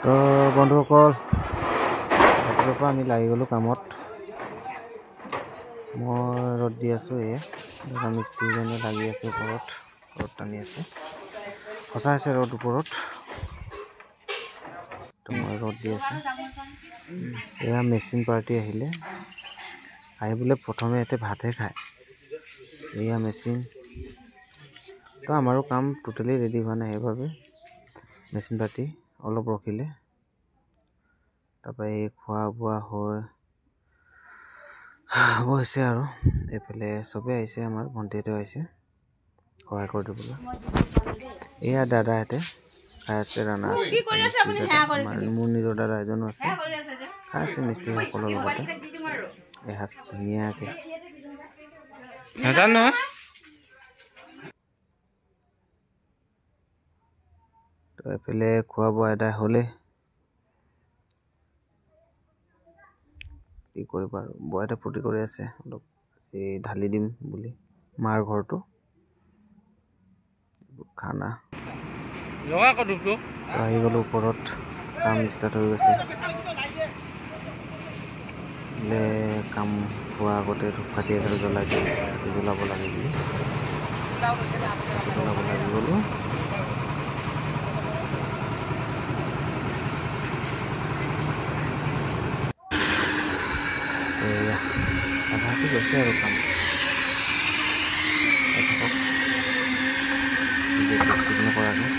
তো বন্ধুসকল, ৰাতিপুৱাৰ পৰা আমি লাগি গ'লোঁ কামত। মই ৰ'দ দি আছোঁ, এয়া দাদা মিস্ত্ৰীজনে লাগি আছে ওপৰত, ৰ'দ টানি আছে, সঁচা আছে ৰ'দ ওপৰত। তো মই ৰ'দ দি আছোঁ। এয়া মেচিন পাৰ্টি আহিলে, আহি বোলে প্ৰথমে ইয়াতে ভাতহে খায়। এয়া মেচিন। তো আমাৰো কাম টোটেলি ৰেডি হোৱা নাই, সেইবাবে মেচিন পাৰ্টি অলপ ৰখিলে। তাৰপৰা এই খোৱা বোৱা হৈ হৈছে আৰু এইফালে চবেই আহিছে, আমাৰ ভণ্টিহঁতেও আহিছে সহায় কৰি দিবলৈ। এয়া দাদাহঁতে খাই আছে, ৰাণা আছে, আমাৰ মোৰ নিজৰ দাদা এজনো আছে, খাই আছে মিস্ত্ৰীসকলৰ লগতে এসাঁজ ধুনীয়াকৈ। নাজানো নহয়। তো এইফালে খোৱা বোৱা এদাই হ'লেই কি কৰিব আৰু, বৌহঁতে ফূৰ্তি কৰি আছে অলপ, এই ঢালি দিম বুলি মাৰ ঘৰটো খানা। আহি গ'লোঁ ওপৰত, কাম ষ্টাৰ্ট হৈ গৈছে। বোলে কাম হোৱাৰ আগতে ধূপকাঠি এডাল জ্বলাই দিওঁ, জ্বলাব লাগে বুলি জ্বলাব লাগি গ'লোঁ। এয়া আধাটো গৈছে আৰু কাম থাকক নকৰাকৈ।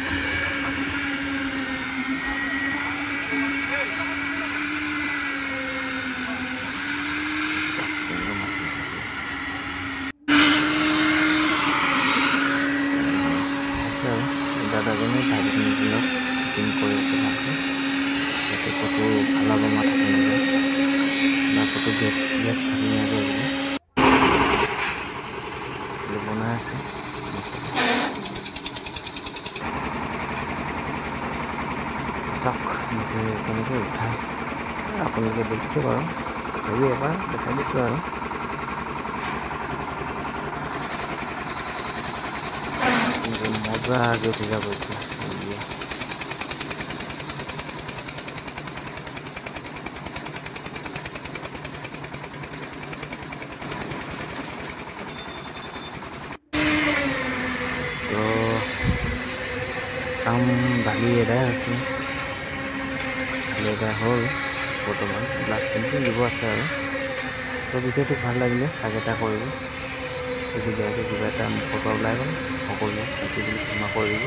আছে আৰু দাদাজনে ভাইটিজনক ছেটিং কৰি আছে ভালকৈ, যাতে ক'তো ফালা বোমা থাকি নাযায় বা ক'তো গেপ গেপ থাকি নাযায় বুলি বনাই আছে। চাওক মেচিন কেনেকৈ উঠায়, আপোনালোকে দেখিছে বাৰু, তথাপিও এবাৰ দেখাই দিছোঁ আৰু। মজাকৈ উঠি যাব এতিয়া। তো কাম ঢালি এদাই হৈছে, ঢালি এদাই হ'ল, বৰ্তমান গ্লাছ ফিনিচিং দিব আছে আৰু। তো ভিডিঅ'টো ভাল লাগিলে লাইক এটা কৰিব, যদি বেয়াকৈ কিবা এটা মুখৰ পৰা ওলাই গ'ল সকলোৱে সেইটো বুলি ক্ষমা কৰিব।